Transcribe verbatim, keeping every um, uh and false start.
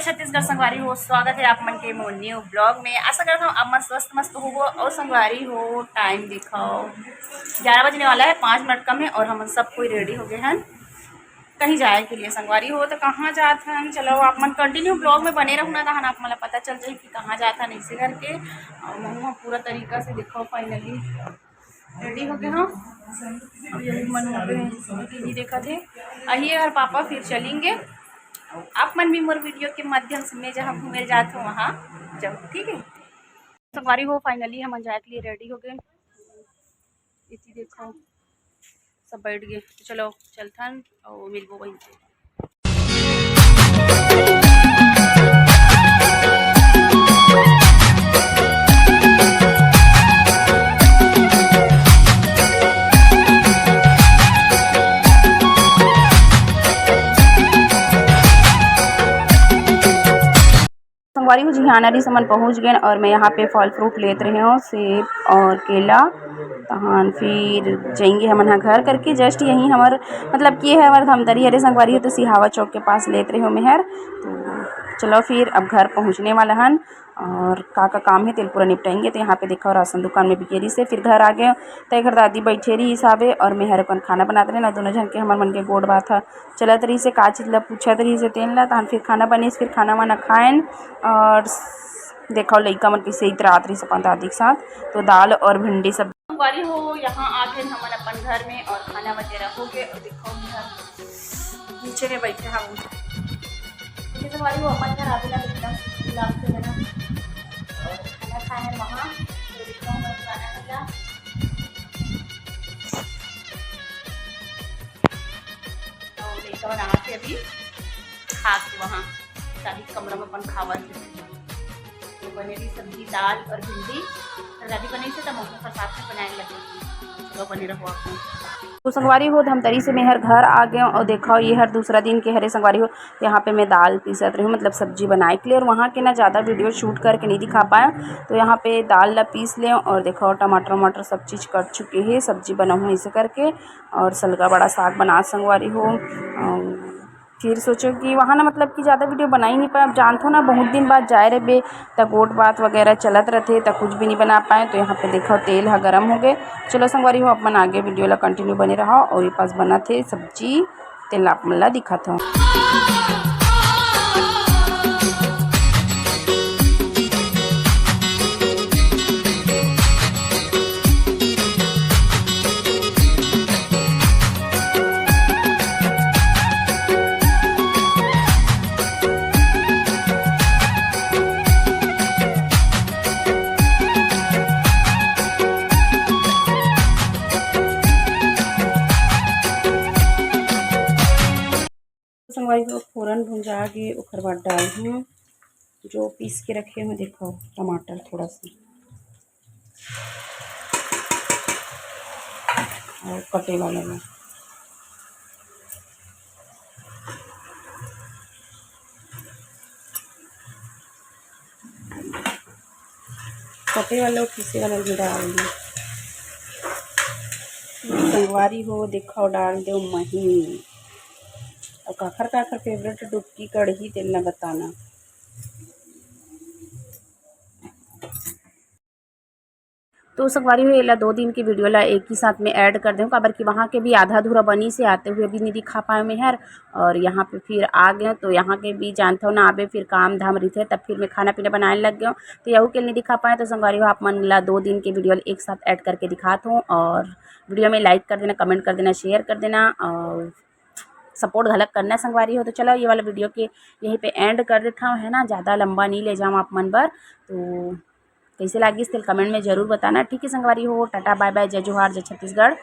छत्तीसगढ़ संगवारी हो, स्वागत है आप मन के मोर न्यू ब्लॉग में। आशा करता हूँ आप मन स्वस्थ मस्त होवो। और संगवारी हो, टाइम दिखाओ, ग्यारह बजने वाला है, पाँच मिनट कम है और हमन सब कोई रेडी हो गए हैं कहीं जाए के लिए। संगवारी हो, तो कहाँ जात हन, चलो आप मन कंटिन्यू ब्लॉग में बने रहू ना, तहन आप मन ला पता चल जाही कि कहाँ जात हन, ऐसे करके। और महुआ पूरा तरीका से देखो, फाइनली रेडी हो गए हो। अब यही मन हो गए, टीवी देखत हे। अही अगर पापा फिर चलेंगे, आप मन भी मोर वीडियो के माध्यम से, मैं जहाँ घूमे जात हूँ वहाँ जाओ, ठीक है। संगवारी हो, फाइनली हमन जाए के लिए रेडी हो गए। इति देखो, सब बैठ गए, तो चलो चलथन और मिलबो वहीं पे। संगवारी हो, जिहाना री समन पहुँच गए और मैं यहाँ पे फल फ्रूट लेत रहे हूँ, सेब और केला। तहन फिर जाएंगे हमन ह घर करके। जस्ट यहीं हमर, मतलब कि ये है हमर धमतरी हरे संगवारी हो, तो सिहावा चौक के पास लेत रहे हूँ मेहर। तो चलो फिर अब घर पहुँचने वाला हन और का का काम है तेल पूरा निपटाएंगे। तो यहाँ पे देखो राशन दुकान में बिकेरी से फिर घर आ गए, तो एकर दादी बैठे रही हिसाबे और मेहर अपन खाना बनाते रहे ना, दोनों झन के हमर मन के गोठ बात ह चलत रहिस हे, का चीज ला पूछत रहिस हे तेन ला, तहन फिर खाना बनिस, फिर खाना वाना खाएन और देखो लइका मन कइसे इतरात रहिस अपन दादी के साथ, तो दाल और भिंडी सब्जी। संगवारी हो, यहाँ आ गए हमन अपन घर में और खाना वगैरह हो गए। और देखो हम घर नीचे में बैठे हैं। देखो संगवारी हो, अपन घर आवे ला एकदम सुकून लागथे ना, और खाना खाए हैं वहाँ, तो देखो हम खाना मिला। तो लइका मन आके अभी खा के वहाँ शादी के कमरा में अपन खावत हे। तो बने रही सब्जी, दाल और भिंडी। और दादी बनाई से तब मौसम बरसात में बनाए लगे। चलो बने रहो आप। तो संगवारी हो, धमतरी से मैं हर घर आ गए और देखो ये हर दूसरा दिन के हरे संगवारी हो। यहाँ पे मैं दाल पीसत रही हूँ, मतलब सब्जी बनाए के लिए। और वहाँ के ना ज़्यादा वीडियो शूट करके नहीं दिखा पाए, तो यहाँ पे दाल ला पीस ले और देखो टमाटर वमाटर सब चीज़ कट चुके हैं, सब्जी बनाऊँ ऐसे करके। और सलगा बड़ा साग बना संगवारी हो। और फिर सोचो कि वहाँ ना मतलब कि ज़्यादा वीडियो बना ही नहीं पाए। अब जानथो ना, बहुत दिन बाद जाए रहे बे, त गोठ बात वगैरह चलत रहथे, त कुछ भी नहीं बना पाए। तो यहाँ पे देखो तेल ह गरम हो गए। चलो संगवारी हो, अपन आगे वीडियो ला कंटिन्यू बने रहो। और ये पास बनत हे सब्जी, तेल आप मन ला दिखात हूँ। संगवारी हो, फोरन भुंजा गे, ओकर बाद डालहूँ जो पीस के रखे हूँ, देखो टमाटर थोड़ा सा और कटे वाला में कटे वाला और पीसे वाला भी डाल दी। संगवारी हो, देखो डाल दो मही। और काखर काखर फेवरेट डुबकी कढ़ी, तेल ना बताना। तो संगवारी हो, एला दो दिन के वीडियो ला एक ही साथ में ऐड कर देहूँ, काबर कि वहाँ के भी आधा अधूरा बनी से आते हुए भी नहीं दिखा पाए मैं हर। और यहाँ पे फिर आ गए, तो यहाँ के भी जानथो ना, आबे फिर काम धाम रहिथे, तब फिर मैं खाना पीना बनाए लग गए, तो यहू के नहीं दिखा पाए। तो संगवारी हो, आप मन ला दो दिन के वीडियो ला एक साथ ऐड करके दिखात हूँ। और वीडियो में लाइक कर देना, कमेंट कर देना, शेयर कर देना और सपोर्ट घलक करना संगवारी हो। तो चलो, ये वाला वीडियो के यहीं पे एंड कर देता हूँ, है ना, ज़्यादा लंबा नहीं ले जाऊँ आप मन बर। तो कैसे लागिस तेल कमेंट में जरूर बताना, ठीक है संगवारी हो। टाटा बाय बाय, जय जोहार, जय छत्तीसगढ़।